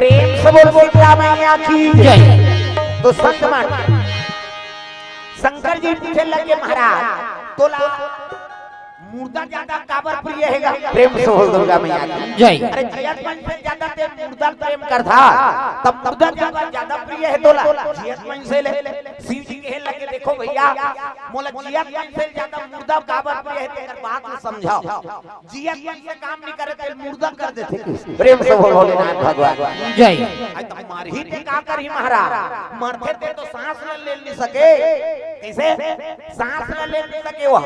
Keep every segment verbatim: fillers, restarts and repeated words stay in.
प्रेम से बोल शीतला मैया की जय। तो संत मन शंकर जी पूछे लगे, महाराज, तोला मुर्दा ज्यादा काबर प्रिय हेगा? प्रेम से बोल दुर्गा मैया की जय। अरे, जियत मन से ज्यादा ते मुर्दा प्रेम करथा, तब मुर्दा ज्यादा, ज्यादा प्रिय हे तोला जियत मन से ले। शिव जी कहे लगे, देखो भैया, मोला जियत मन से ज्यादा मुर्दा काबर प्रिय हे, तेकर बात ल समझाओ। जियत मन से काम नहीं करे, ते मुर्दा कर देथे। प्रेम से बोल भोलेनाथ भगवान की जय। आज तो मरही ते का करही महाराज, मरथे ते तो सांस ल ले नहीं सके। कैसे सांस ल ले नहीं सके? वो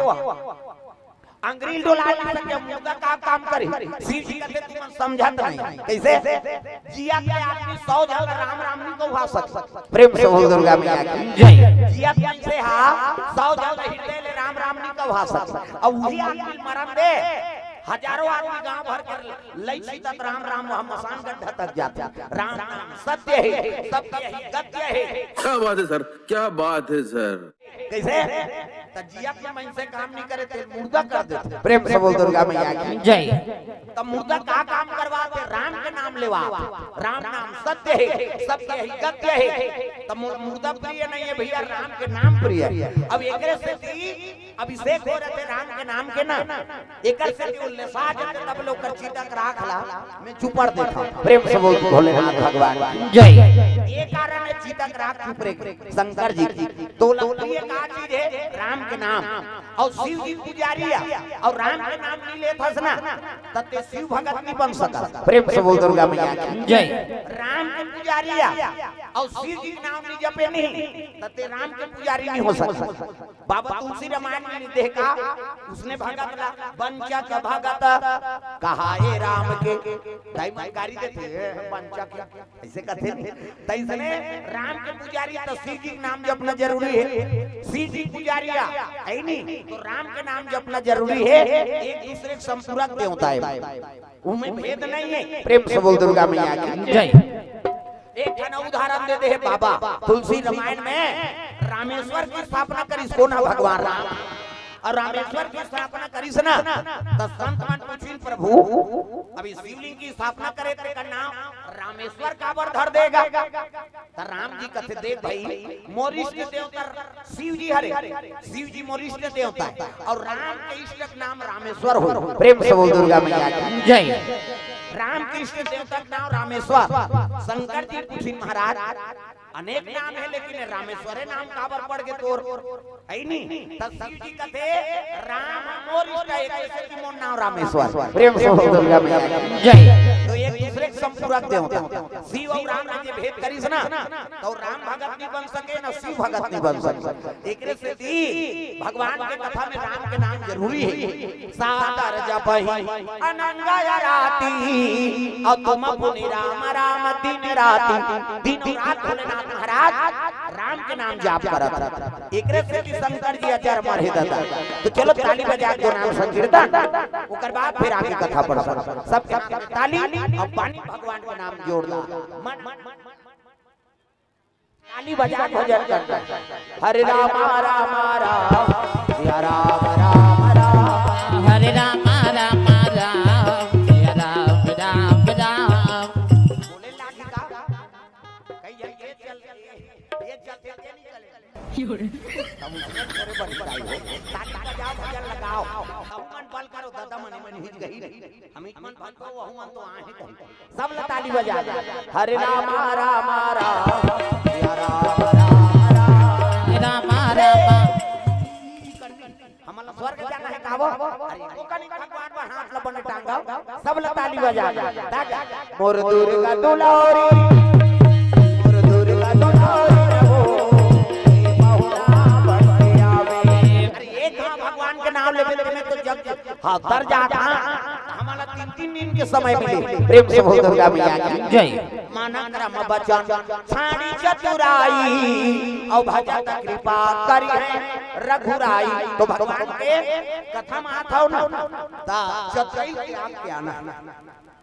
अंगरी ल डोला नहीं सके, मुर्दा का काम करही? शिव जी कहते, तुमन समझत नहीं। कैसे? जियत ले आदमी सौ झन राम राम नहीं कहवा सकत। प्रेम से बोल दुर्गा मैया की जय। जियत मन से हा सौ झन हृदय ले राम राम नहीं कहवा सकत। अब वही आदमी मरन दे, हजारों आदमी गांव भर के लई सीतत राम राम, वहां मसान गड्ढा तक जाथे। राम नाम सत्य हे, सत्य ही गत्य हे। क्या बात है सर, क्या बात है सर। कैसे? त जियत मन से काम नहीं करे, ते मुर्दा कर देथे। प्रेम से बोल दुर्गा मैया की जय। त मुर्दा का काम करवाथे? राम के नाम लेवा। राम नाम सत्य हे, सत्य ही गत्य हे। त मु-, मुर्दा प्रिय नहीं हे भैया, राम के नाम प्रिय हे। अब एकरे सेती अभिषेक हो रहे थे राम के नाम के ना, एकर सेती वो लेसा जते तब ले ओकर चिता के राख ला मैं चुपर देथा। प्रेम से बोल भोलेनाथ भगवान की जय। ये कारण हे चिता के राख चुपरे के शंकर जी की। तो लौकिक का चीज हे? राम के नाम। और शिव जी पुजारी हे, और राम के नाम नहीं लेथस ना, त ते शिव भगत नहीं बन सकत। प्रेम से बोल दुर्गा मैया की जय। राम के पुजारी हे, और शिव जी के नाम नहीं जपे नहीं, त ते राम के पुजारी नहीं हो सकत। बाबा तुलसी रामायण में नहीं देखा, उसने भगत ला, बंचक भगत कहाए राम के। दाई मन गारी देथे, "ए, बंचक।" ऐसे कहते नहीं। त इसने राम के पुजारी त शिव जी के नाम जपना जरूरी हे। शिव जी पुजारी हे, हे नहीं? तो राम के नाम जपना जरूरी हे। एक दूसरे के संपूरक देवता हे, उनमें भेद नहीं हे। प्रेम से बोल दुर्गा मैया की जय। एक ठन उदाहरण दे दे हे बाबा, तुलसी रामायण में रामेश्वर की स्थापना करिस कोन हा? भगवान राम। और रामेश्वर की स्थापना करिस ना, त संत मन पूछिन, प्रभु, अभी शिवलिंग की स्थापना करे तेकर नाम रामेश्वर काबर धर देगा? त राम जी कथे, देख भाई, मोर इष्ट देवता शिव जी हरे, शिव जी मोर इष्ट देवता हे, और राम के इष्ट नाम रामेश्वर हो। प्रेम से बोल दुर्गा मैया की जय। राम के इष्ट देवता के नाम रामेश्वर। शंकर जी पूछिन, महाराज, अनेक नाम हे, लेकिन रामेश्वरे नाम काबर पड़ गे तोर? हे नहीं? त शिव जी कथे, राम मोर इष्ट हे, एकर सेती मोर नाम रामेश्वर। प्रेम से बोल दुर्गा मैया की जय। तो एक दूसरे के संपूरक देवता। शिव और राम में जे भेद करिस ना, तो राम भगत नहीं बन सके, ना शिव भगत नहीं बन सके। एकरे सेती भगवान के कथा में राम के नाम जरूरी हे। सादर जपहि अनंग आराती, और तुम पुनि राम राम दिन राती। दिन रात भोलेनाथ महाराज राम के नाम जाप करत हे। एकरे सेती शंकर जी अजर अमर हे दादा। तो चलो ताली बजा के नाम संकीर्तन, ओकर बाद फिर आगे कथा पढ़ सकत। सब के नाम ताली और पानी भगवान के नाम जोरदार। मन, मन, मन, मन, मन। ताली बजा भजन करना। हरे राम राम राम, सिया राम राम राम। हरे राम राम राम, सिया राम राम राम। बोले लागी का? कई जन ये चल, ये चल, ये नहीं चले। तब उसमें थोड़े बड़ी बड़ाई हो। ताली बजाओ, भजन लगाओ। तब मन बल करो, दादा मन, मन हिज गई। हम मन बल करो, वहु मन तो आहे कहीं। सब ला ताली बजा। हरे राम राम राम, सिया राम राम राम। राम राम। हमला स्वर्ग जाना हे का वो? अरे, वो कनी भगवान पर हाथ ला बने टांगा। सब ला ताली बजा। ताकि मोर दुर्गा दुलारी, मोर दुर्गा दुलारी रहो, ए बहुला बन के आवे। अरे, एक हाँ भगवान के नाम लेबे, तेमे तो जग, जग हाँ, तर जात, हाँ। हमला तीन, तीन दिन के समय मिले। प्रेम से बोल दुर्गा मैया की जय। माना करम बचन छाड़ी चतुराई, और भजत कृपा करिहैं रघुराई। तो भगवान के कथा में आत हो ना, ता चतुराई के आगे आना।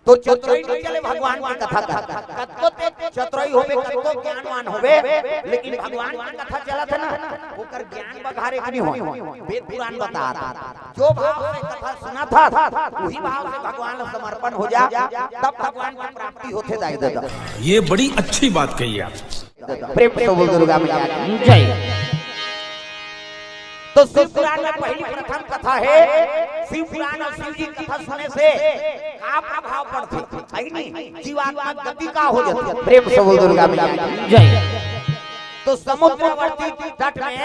तो चतुराई नहीं चले भगवान की कथा कर। कतको ते चतुराई होबे, कतको ज्ञानवान होबे, लेकिन भगवान के कथा चलत हे ना, ओकर ज्ञान बघारे के नहीं होय। वेद पुराण बतात हे, जो भाव से कथा सुनत हस, उही भाव से भगवान ला समर्पण हो जा, तब भगवान की प्राप्ति होथे दाई ददा। ये बड़ी अच्छी बात कही आप। प्रेम से बोल दुर्गा मैया की जय। तो शिव पुराण में पहली प्रथम कथा हे, शिव पुराण और शिव जी कथा सुने से का प्रभाव पड़थे, हे नहीं? जीवात्मा गति का हो जाथे। प्रेम से बोल दुर्गा मैया की जय। तो समुद्रवर्ती तट में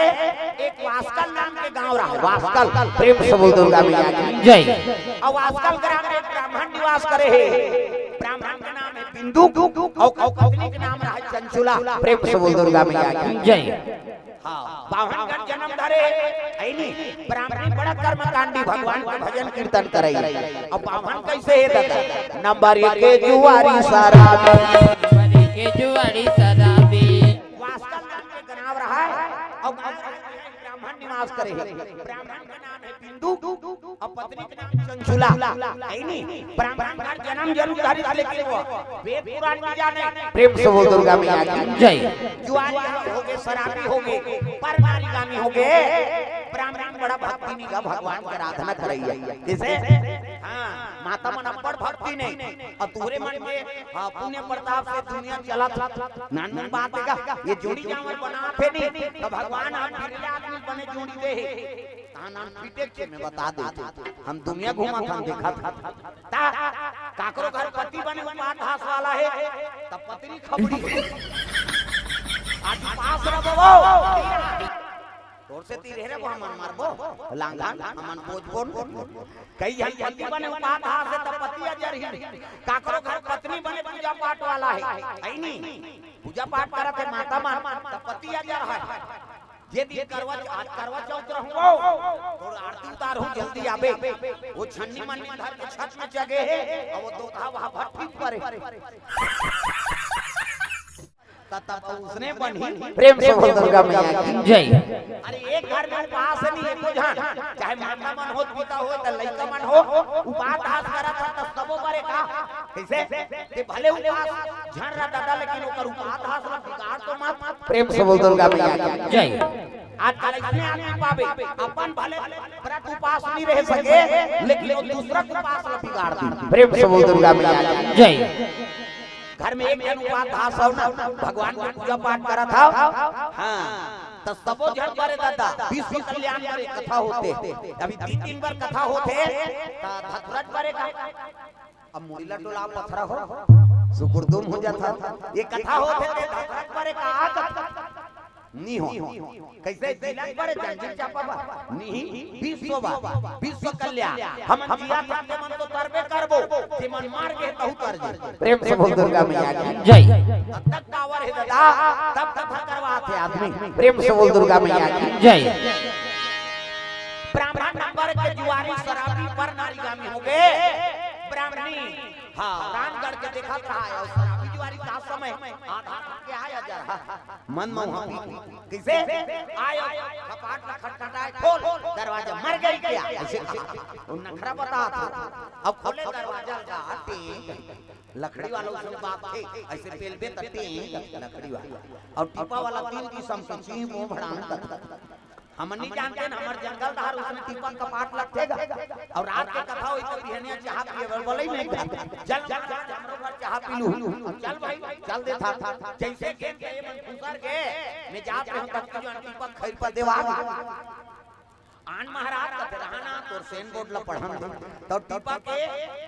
एक वास्कल नाम के गांव रहा, वास्कल। प्रेम से बोल दुर्गा मैया की जय। और वास्कल ग्राम में एक ब्राह्मण निवास करे हे, ब्राह्मण का नाम हे बिंदु, और पत्नी का नाम रहा चंचुला। प्रेम से बोल दुर्गा मैया की जय। हाँ, बाम्हन घर जन्म धरे हे, हे नहीं? ब्राह्मणी बड़ा कर्मकांडी, भगवान के भजन कीर्तन करई। अब बाम्हन कैसे हे दादा? नंबर एक के जुआरी शराबी। नंबर एक के जुआरी शराबी। वास्कल नाम के गांव रहा हे, और गांव रहा हे, ब्राह्मण निवास करे हे। ब्राह्मण का नाम हे बिंदु, और पत्नी के नाम चंचुला। हे नहीं? ब्राह्मण घर जन्म जरूर धारी था, लेकिन वो वेद पुराण नहीं जाने। प्रेम से बोल दुर्गा मैया की जय। जुआरी होगे, शराबी होगे, परमारिगामी होगे। ब्राह्मण बड़ा भक्ति नहीं का, भगवान की आराधना करई हे। जैसे हाँ, माता मन अब्बड़ भक्ति नहीं, और तोरे मन के हाँ, पुण्य प्रताप से दुनिया चलत। नानू बात हे का, ये जोड़ी जावल बनात हे नहीं, तो भगवान ह बिरला आदमी बने जोड़ी दे हे। तान नान पीटे के में बता दे, हम दुनिया घूमत हन, देखत हन। ता काकरो घर पति बने उपास वाला हे, तब पत्नी खबड़ी। आज पास रहो वो। तोर से तीर हे रे, वो हमन मारबो, लांघन, हमन बोझबो न। कई झन पति बने उपास हे, तब पति अजर ही। काकरो घर पत्नी बने पूजा पाठ वाला हे, हे नहीं? पूजा पाठ करत हे माता मन, तब पति अजर हे। जे दिन करवा, आज करवा चौथ रहूं, तोर आरती उतारहूं, जल्दी आबे। वो छन्नी मन्नी धर के छत में चघे हे, और वो दोधा वहां भट्ठी पर हे। त तब तो उसने बनी। प्रेम से बोल दुर्गा मैया की जय। अरे एक घर में उपास नहीं, एको झन, चाहे माता मन हो, पिता हो, त लइका मन हो, उपास करत हे त सबो बरे का? कैसे? ते भले उपास झन रह दादा, लेकिन ओकर उपास ला बिगाड़ तो मत। प्रेम से बोल दुर्गा मैया की जय। आजकल इसने आदमी पाबे, अपन भले व्रत उपास नहीं रह सके, लेकिन वो दूसरा के उपास ला बिगाड़ दे। प्रेम से बोल दुर्गा मैया की जय। घर में एक झन उपास धास हव ना, भगवान के पूजा पाठ करत हव। हाँ, त सबो झन बरे दादा, विश्व कल्याण करे कथा होथे। अभी तीन दिन बर कथा होथे, त धतुरत बरे का? अब मुड़ी ला डोला पथरा हो, सुकुरदुम हो जात हव। ये कथा होथे ते धतुरत बरे का? नी हो। कैसे जिला पर जंजीर चापा बा? नहीं, विश्व बा, विश्व कल्याण। हमन जिया तक के मन तो तरबे करबो, जे मन मर गे तहु तर जे। प्रेम से बोल दुर्गा मैया की जय। तब तक पावर हे दादा, तब कथा करवात हे आदमी। प्रेम से बोल दुर्गा मैया की जय। ब्राह्मण नंबर के जुआरी शराबी पर नारीगामी होगे। ब्राह्मणी हाँ, रामगढ़ के देखत रहा हे, अउ शराबी जुआरी का समय आधा रात के आय अजर हा। मन मौहा पी के। कैसे? आय, कपाट ला खटखटाय, खोल, दरवाजा, मर गई क्या? ऐसे कहा। वो नखरा बतात हे। अब खोले दरवाजा ला, टें, लकड़ी वाला उसमें बात थे, ऐसे पेलबे त टें, लकड़ी वाला। अउ टीपा वाला तीन किसम के, चीं, पों, भड़ांग, हमन नहीं जानते ना, हमर जंगल धार उसमें टीपा कपाट लगथे गा। अउ रात के कथा होई त बिहनिया चाहा पिए बर बोलई नहीं घर। चल, चल, चल, हमरो घर चाहा पी लू। चल भाई, चल देथा। जैसे गेंद के ये मन घुसर गे, मैं जात रहूं तब तुझे टीपा खैर पर देवा। आन महाराज कथे रहा ना, तोर सेन बोर्ड ला पढ़न दे। तो टीपा के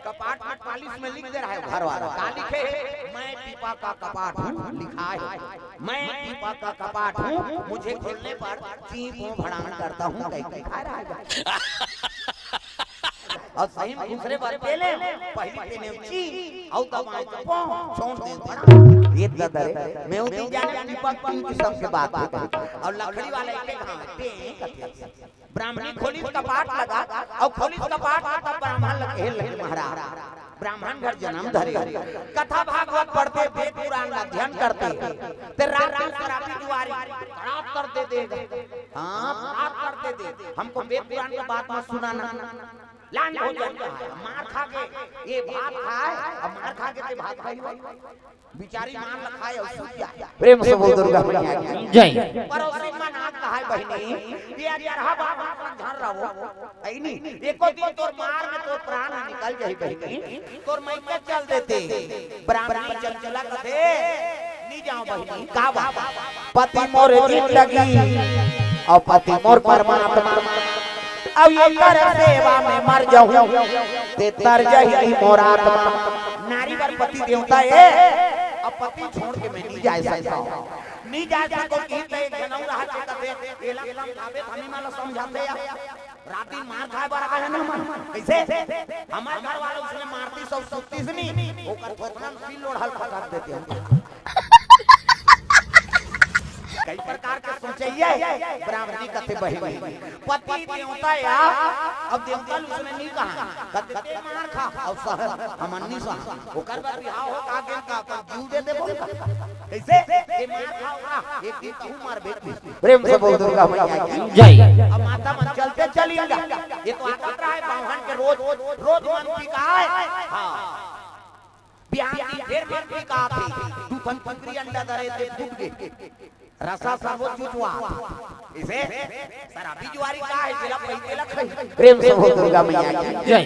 कपाट में पालिश में लिख दे रहा है घर वाला। का लिखे हे? मैं टीपा का कपाट हूँ, लिखा है। मैं टीपा का कपाट हूँ, मुझे खोलने पर चीं पों भड़ांग करता हूँ, कह के खा रहा है। अउ सही में दूसरे बार पेले, पहली पेले चीं, अउ दबाए तो पों, छोड़ दे भड़ांग। ये ददरे, मैं उतनी जाने टीपा तीन किसम के बात है। अउ लकड़ी वाला एक एक हाँ, टें, कथे। ब्राह्मणी खोलिस कपाट लगा, अउ खोलिस कपाट ला तब ब्राह्मण ला कहे लगे महाराज, ब्राह्मण घर जन्म धरे, कथा भागवत पढ़ते, वेद पुराण ला अध्ययन करते, ते रात दिन शराबी जुआरी, तड़ाक कर दे देगा। हाँ, तड़ाक कर दे दे। हमको वेद पुराण के बात मत सुनाना। लान भोजन खाय, मार खा के, ये भात खाय, अब मार खा के ते भात खाही हो। बिचारी मार ल खाय अउ सूत जाय। प्रेम से बोल दुर्गा मैया की। जय। पड़ोसी मन आत कहाय बहिनी, ये अजरहा बाबा मन झन रहो। अइनी, एको दिन तोर मार में तोर प्राण निकल जाही बहिनी, तोर मइका चल देते। ब्राह्मणी चंचला कथे, "नी जांव बहिनी।" "का बात?" "पति मोर जिंदगी अउ पति मोर परमात्मा, अउ एकर सेवा में मर जाहूं, ते तर जाही मोर आत्मा।" नारी बर पति देवता ए, अब पति छोड़ के मैं नी जाय सकंव। नी जाय सकंव कि त एक जनऊ रहा कथे, एला समझाबे, हमी मन ला समझाथे या। रात दिन मार खाय बर आय हे ना हमन। कइसे? हमर घर वाला उसने मारतिस अउ सुततिस नी, ओकर थोथना म सिल लोढ़ा ल फटक देते हम। कई प्रकार के सोचइया हे, ब्राह्मणी कथे बहिनी। पति देवता या, अब देवता ल उसने नी कहा, कथे, "ते मार खा, अउ सह, हमन नी सह।" ओकर बर बिहाव हो का गेल का, अपन जीव दे देबो का? कइसे? "ते मार खाव का, एक दिन तहूं मरबे।" प्रेम से बोल दुर्गा मैया की। जय। अब माता मन चलते चली जा। ये तो आदत रहा हे बाम्हन के रोज, रोज मन पिकाय। हाँ। बिहान दिन फेर मन पिकाथे। दू ठन कुकरी अंडा दरे ते फूट गे। रसा सबो चुचवा। इसे शराबी जुआरी का हे, जेला पही तेला खाही। प्रेम से बोल दुर्गा मैया की। जय।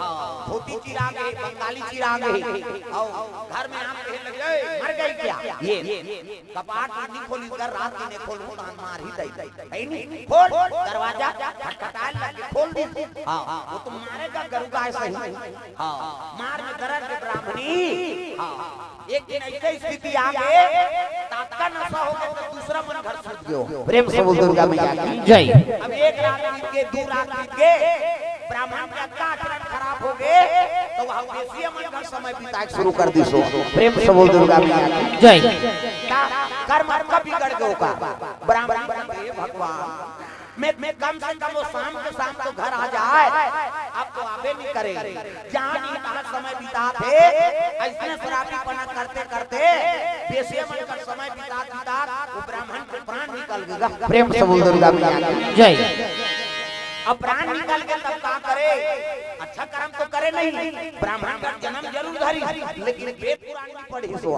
हाँ, धोती चिरा गे, बंगाली चिरा गे। अउ घर में आम कहे लगे, "ए, मर गई क्या?" ये। कपाट नी खोलिस गा, रात दिन खोलहूं त मारही तइसे। हे नी? खोल, दरवाजा खटखटाय लगे, खोल दिस। हाँ, वो तो मारे गा गरू गाय सही। हाँ, मार में दरद के ब्राह्मणी। हाँ, एक दिन अइसे स्थिति आ गे, तातका नशा हो गे त दूसरा मन घर सूत गे। प्रेम से बोल दुर्गा मैया की। जय। अब एक रात बीत गे, दू रात बीत गे, ब्राह्मण के अतका आचरण खराब हो गे, त वह बेसिया मन घर समय बिताय के शुरू कर दिस। प्रेम से बोल दुर्गा मैया की। जय। का कर्म अतका बिगड़ गे ओकर। ब्राह्मण कथे, "हे भगवान, मैं, मैं कम से कम वो शाम के शाम तो घर आ जाय, अब तो आबे नी करे। जहां भी कहां समय बिताथे, अइसने शराबीपना करते करते बेसिया मन कर समय बितात बितात वो ब्राह्मण के प्राण निकल गे।" प्रेम से बोल दुर्गा मैया की। जय। अब प्राण निकल गे तब का करे? अच्छा कर्म तो करे नहीं, ब्राह्मण का जन्म जरूर धरी, लेकिन वेद पुराण भी पढ़ी सो।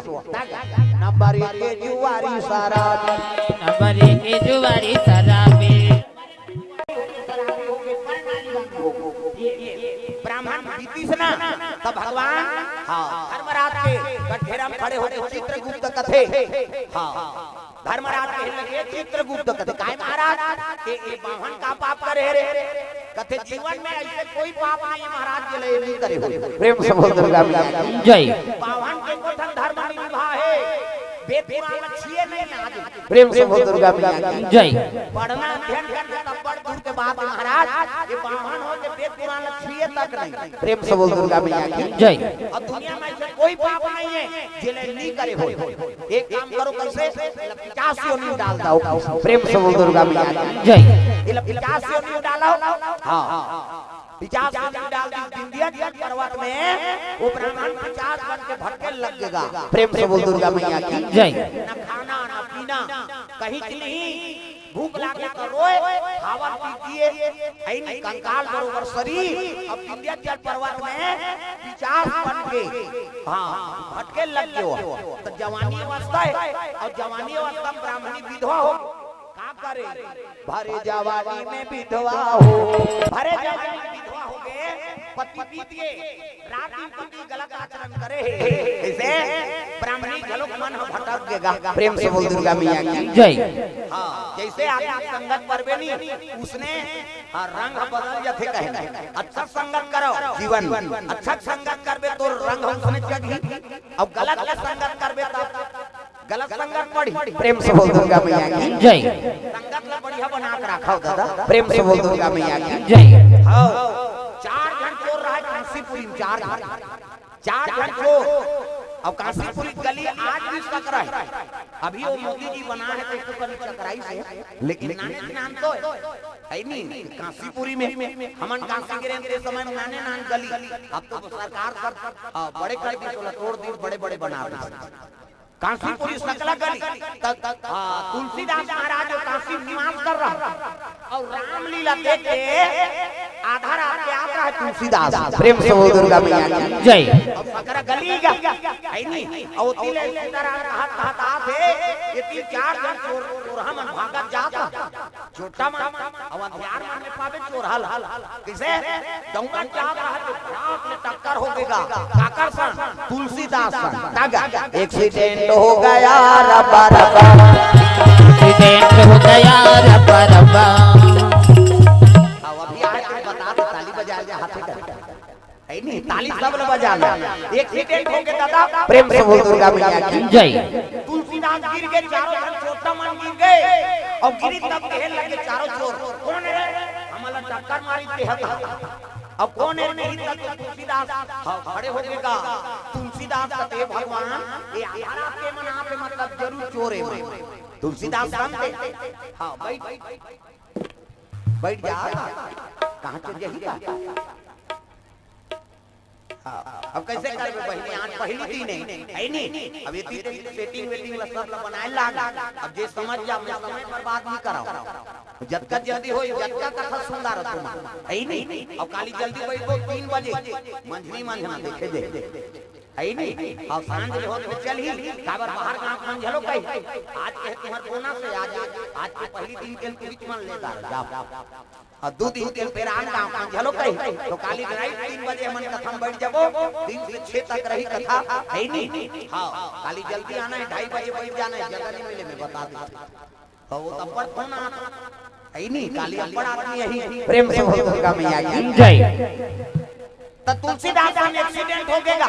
नंबर एक के जुआरी शराबी। नंबर एक के जुआरी शराबी। ब्राह्मण बीतिस ना, तब भगवान, हाँ, धर्मराज के बटघेरा में खड़े होके चित्रगुप्त कथे। हाँ, धर्मराज कहे लगे, "चित्रगुप्त," कथे, "काय महाराज, ये, ये बाम्हन का पाप करे हे रे?" कथे, "जीवन में अइसे कोई पाप नहीं हे महाराज, जेला ये नी करे हो।" प्रेम से बोल दुर्गा मैया की। जय। बाम्हन के कोठन धर्म निभा हे, वेद पुराण ल छिए नहीं आज। प्रेम से बोल दुर्गा मैया की। जय। पढ़ना अध्ययन करना तब बड़ दूर के बात हे महाराज, ये बाम्हन हो के वेद पुराण ल छिए तक नहीं। प्रेम से बोल दुर्गा मैया की। जय। अउ दुनिया में अइसे कोई पाप नहीं हे, जेला नी करे हो। एक काम करो, कइसे? एला पिचास योनि डाल दव। प्रेम से बोल दुर्गा मैया की। जय। एला पिचास योनि डालो। हाँ। पिचास योनि डाल दिस बिंदिया पर्वत में, वो ब्राह्मण पिचास बन के भटके लग गे गा। प्रेम से बोल दुर्गा मैया की। जय। न खाना, न पीना, कहीं की नहीं। भूख लागे त रोय, खावल पी जिए, अइनी कंकाल बरोबर शरीर, अब विंध्याचल पर्वत में पिचास बन के, हाँ, भटके लग गयो। त जवानी अवस्था हे, अउ जवानी अवस्था में ब्राह्मणी विधवा हो, का करे? भरे जवानी में विधवा हो, भरे जवानी में विधवा हो गे, पति बीत गे, रात दिन पति गलत आचरण करे हे, अइसे ब्राह्मणी घलोक मन ह भटक गे गा। प्रेम से बोल दुर्गा मैया की। जय। हाँ, जइसे आदमी संगत परबे नी, उसने, हाँ, रंग ह बदल जाथे कहे। अच्छा संगत करो, जीवन, अच्छा संगत करबे तो रंग ह उसने जगही, अउ गलत के संगत करबे त गलत संगत पड़ी। प्रेम से बोल दुर्गा मैया की। जय। संगत ला बढ़िया बना के राखव दादा। प्रेम से बोल दुर्गा मैया की। जय। हाँ, चार झन चोर रहे कांसीपुरी में, चार झन, चार झन चोर। अउ कांसीपुरी गली आज भी सकरा हे। अभी वो मोदी जी बना हे त एको कनी सकराइस हे, लेकिन नाने नान तो हे, हे नी? कांसीपुरी में हमन कांसी गे रहेन ते समय में नाने नान गली, अब तो सरकार कर, हाँ, बड़े कर दिस, ओला तोड़ दिस, बड़े बड़े बना दिस। कांसीपुरी सकरा गली, त, त, हाँ, तुलसीदास महाराज वो कांसी निवास कर रहा अउ रामलीला देख के आधा रात के आत रहा तुलसीदास, प्रेम से बोल दुर्गा मैया की जय। अउ सकरा गली गा, है नी? अउ ओती ले सीताराम कहत कहत आत हे, ये तीन चार झन चोर, चोरहा मन भागत जात रहा। छोटा मन, अउ अंधियार मन में पाबे चोरहा ल। कइसे? दउड़त जात रहा, तो भाग ले टक्कर हो गे गा। काकर सन? तुलसीदास सन। तब एक्सीडेंट हो गया रब्बा रब्बा। एक्सीडेंट हो गया रब्बा रब्बा। अब अभी आए तो बता दे, ताली बजा ले, हाथ कर। है नी, ताली सब ल बजाना। एक्सीडेंट हो गे दादा, प्रेम से बोल दुर्गा मैया की जय। तुलसीदास गिर गे, चारों झन चोरहा मन गिर गे, अउ गिरी तब कहे लगे चारों चोर, "कोन हे रे? हमला टक्कर मारिस तेहा।" अब कोन हे रे? नहीं तब तो तुलसीदास, हाँ, खड़े हो गे गा। तुलसीदास कथे, "भगवान, ये आधा रात के मन आप हे, मतलब जरूर चोर हे।" तुलसीदास शांत हे। हाँ, बइठ, बइठ जा। कहाँ चल जाही गा? हाँ, अब कइसे करबे बहिनी, आज पहिली दिन हे, है नी? अब एती दिन सेटिंग वेटिंग ला सब ला बनाए लाग। अब जे समझ जा, मैं समय बर्बाद नइ करव। जतका जल्दी होही, जतका कथा सुंदर हे तुमन, है नी? अब काली जल्दी बइठबो तीन बजे, मंझनी मंझना देखे दे, है नी? अब सांझ ले होत में चलही, काबर बाहर गाँव मन घलो कही, आज के तुंहर बोनस हे, आज, आज के पहिली दिन के तुंहर मन ले जा, जा। अउ दू दिन के फेर आन गाँव मन घलो कही, तो काली रात तीन बजे हमन कथा म बइठ जाबो, तीन से छह तक रही कथा, है नी? हाँ, काली जल्दी आना हे, ढाई बजे बइठ जाना हे, जगह नइ मिले, मैं बता देथंव। तो वो तब पर फोन आता, है नी? काली अब्बड़ आदमी आही, प्रेम से बोल दुर्गा मैया की जय। त तुलसीदास सन एक्सीडेंट हो गे गा,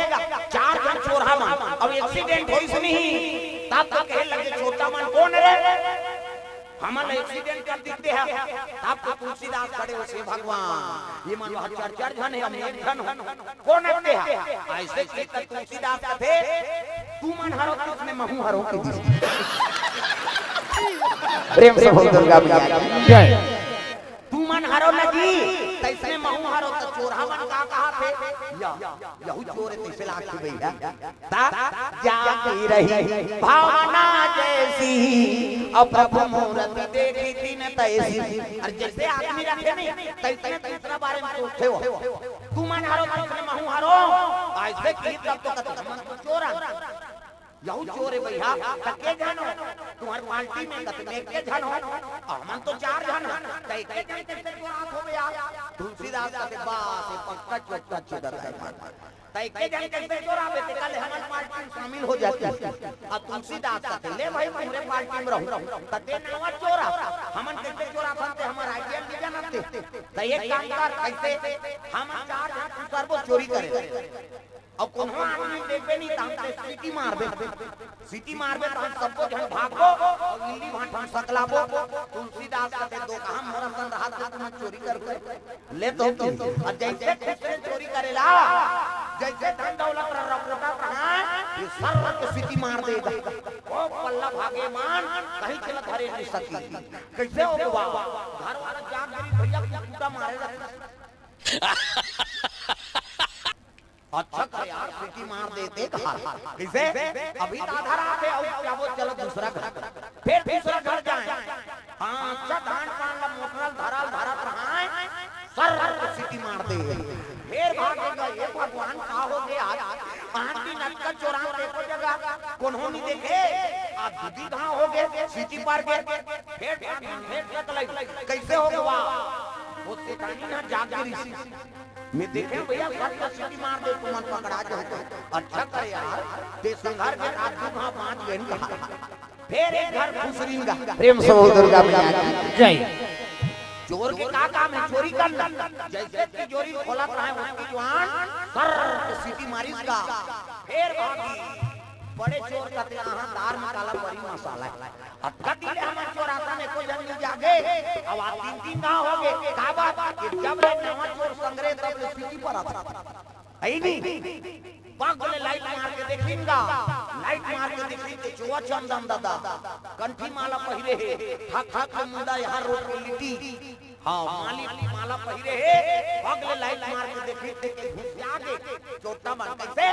चार झन चोरहा मन, अब एक्सीडेंट होइस नहीं, तब तो कहे लगे, "छोटा मन कोन रे? हमन ला एक्सीडेंट कर दिस तेहा।" तब तो तुलसीदास खड़े होइस, "हे भगवान, ये मन वहाँ चार चार झन हे, हम एक झन हों, कोन हे तेहा?" अइसे कहिस त तुलसीदास कथे, "तुमन हरो त इसने महूँ हरों," कहि दिस। प्रेम से बोल दुर्गा मैया की जय। तुमन हरो न जी, त इसने महूँ हरों, त चोरहा मन का कहत हे? या, यहू चोर हे, तइसे लागथे भइया। ता जागी रही भावना जैसी, अउ प्रभु मूरति देखी तिन तैसी। अउ जइसे आदमी रथे नहीं, तइसने तीसरा बारे में सोचथे हो। तुमन हरो, तइसने महूँ हरों, अइसे कहिस तब तो कथे, "हमन तो चोर हन।" यहू चोर हे भइया, त के झन हो? तुंहर पार्टी में कथे, "एके झन हो, हमन तो चार झन हन, त एके झन कइसे चोरात होबे यार?" तुलसीदास कथे, "बस, ये पक्का चोट्टा चोदत हे।" त एके झन कइसे चोराबे, तेकर ले हमर पार्टी में शामिल हो जाते। अब तुलसीदास कथे, "ले भाई, तुंहरे पार्टी में रहूं, त तें नवा चोरा, हमन कइसे चोराथन तें हमर आइडिया नइ जानत हे। त एक काम कर, कइसे हमन चार झन खुसरबो चोरी करे, अउ कोनो आदमी देखबे नहीं, त हम तें सीटी मारबे, सीटी मारबे, त हम सबो झन भागबो, अउ इल्ली भांट हम सकलाबो।" तुलसीदास कथे, "दोकहा मोर असन रहत हे, तुमन चोरी करबे?" ले तो की। अउ जइसे खुसरे चोरी करे ला, जइसे धन दौलत ला रपोटत रहा, ये सर्र के सीटी मार दे गा। ओ पल्ला भागे मान, कहीं चला धरे नइ सकी। कइसे हो गवा? घर वाला जाग गे रही भइया, कुत्ता मारे ला। अच्छा करे यार, सीटी मार देते घर। कइसे? अभी त आधा रात हे, अउ क्या वो, चलो दूसरा घर। फेर दूसरा घर जाए। हाँ, अच्छा धान पान ला मोटरल धरल धरत रहाय, सर्र सीटी मार दे। फेर भागे गा, "हे भगवान, का हो गे आज? आन दिन अतका चोरान, एको जगह कोनो नइ देखे, आज दूधी घांव हो गे, सीटी पर गे।" फेर भागे, फेर तक लग, कइसे हो गवा? वो सेठानी ना जाग गे रहिस। मैं देखेंव भइया, सर्र सीटी मार दे, तुमन पकड़ा जाहू। अच्छा करे यार, तें संघर के आज दू घांव बांच गेन कहा। फेर एक घर खुसरिन गा। प्रेम से बोल दुर्गा मैया की जय। चोर के का काम हे? चोरी करना। जइसे तिजोरी खोलत रहाय, ओतकी जुवार सर्र सीटी मारिस गा। फेर भागी। बड़े चोर कथे, "आहा, दार में काला मरी मसाला हे।" अतका दिन ले हमन चोराथन, एको झन नइ जागे। अब आज तीन तीन घांव हो गे। का बात? ये जब ले नवा चोर संघरे, तब ले सीटी परत हे। अइ नहीं? पग ले लाइट मार के देखिन गा। लाइट मार के देखिन त चोर चंदन दादा। कंठी माला पहिरे हे। हक हक ले मुंडा यहाँ रोट के लिटी। हाँ, माली माला पहिरे हे, पग ले लाइट मार के देखिस ते घुसिया गे, चोट्टा मन कइसे?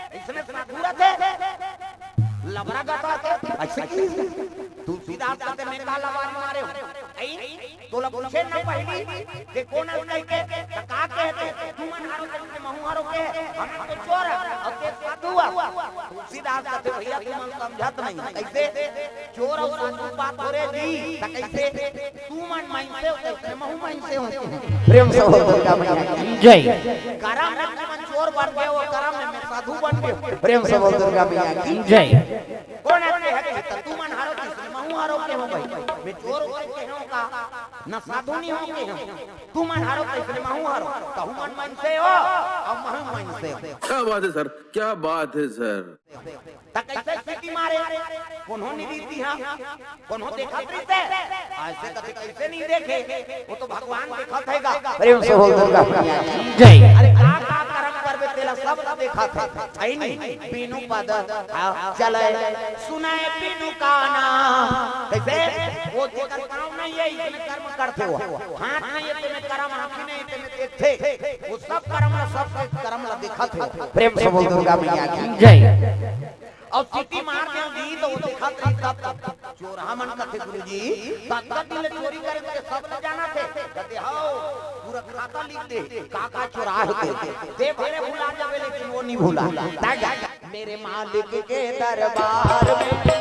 अइसने साधु रथे, लबरा गता थे, अइसे कहिस। तुलसीदास कथे, "मैं का लबारी मारे हंव?" आई, तोला पूछे ना पहिली, ते कोन अस कहिके, त का कहते, तुमन हरो कहिके महूं हरो के, हम तो चोर हन, अउ ते साधु हस। तुलसीदास कहते, भैया तुमन समझत नहीं, कइसे? चोर अउ साधु बात हो रे जी, त कइसे? तुमन मइनसे हो, कइसे महूं मइनसे हों। प्रेम से बोल दुर्गा मैया की। जय। करम में तुमन चोर बन गए हो, करम में मैं साधु बन गए हूं। प्रेम से बोल दुर्गा मैया की। जय। कोन अस कहे, त तुमन हरो कहिके महूं हरो के हों भाई। मैं चोर हों के हों का? न साधु नहीं हों के हों। तुमन हरो कहिके महूं हरो। त तुमन मइनसे हो, अउ महूं मइनसे हों। क्या बात है सर, क्या बात है सर। त कइसे सीटी मारे? कोनो नइ दिखत हे, कोनो देखत रहिथे। अइसे कथे कइसे नइ देखे? वो तो भगवान देखत हे गा। प्रेम से बोल दुर्गा मैया की। जय। अरे का का करम करबे तेला सब देखत हे। हे नहीं, बिनु पद, हाँ, चले, सुने बिनु काना। कइसे? वो जेकर पाँव नहीं हे, इसने कर्म करथे वो। हाथ नहीं हे, तेने करम, आँखी नहीं हे, तेने देखथे। वो सब करम ला, सब करम ला देखत हे। प्रेम से बोल दुर्गा मैया की। जय। अउ सीटी मार दे जी, त वो देखत रही तब, तब चोरहा मन कथे, "गुरुजी, ततका दिन ले चोरी करे के सब ल जानत हे।" कथे, "हव, पूरा खाता लिख दे, का का चोराय होते। ते भले भुला जाबे, लेकिन वो नइ भुला।" मेरे मालिक के दरबार में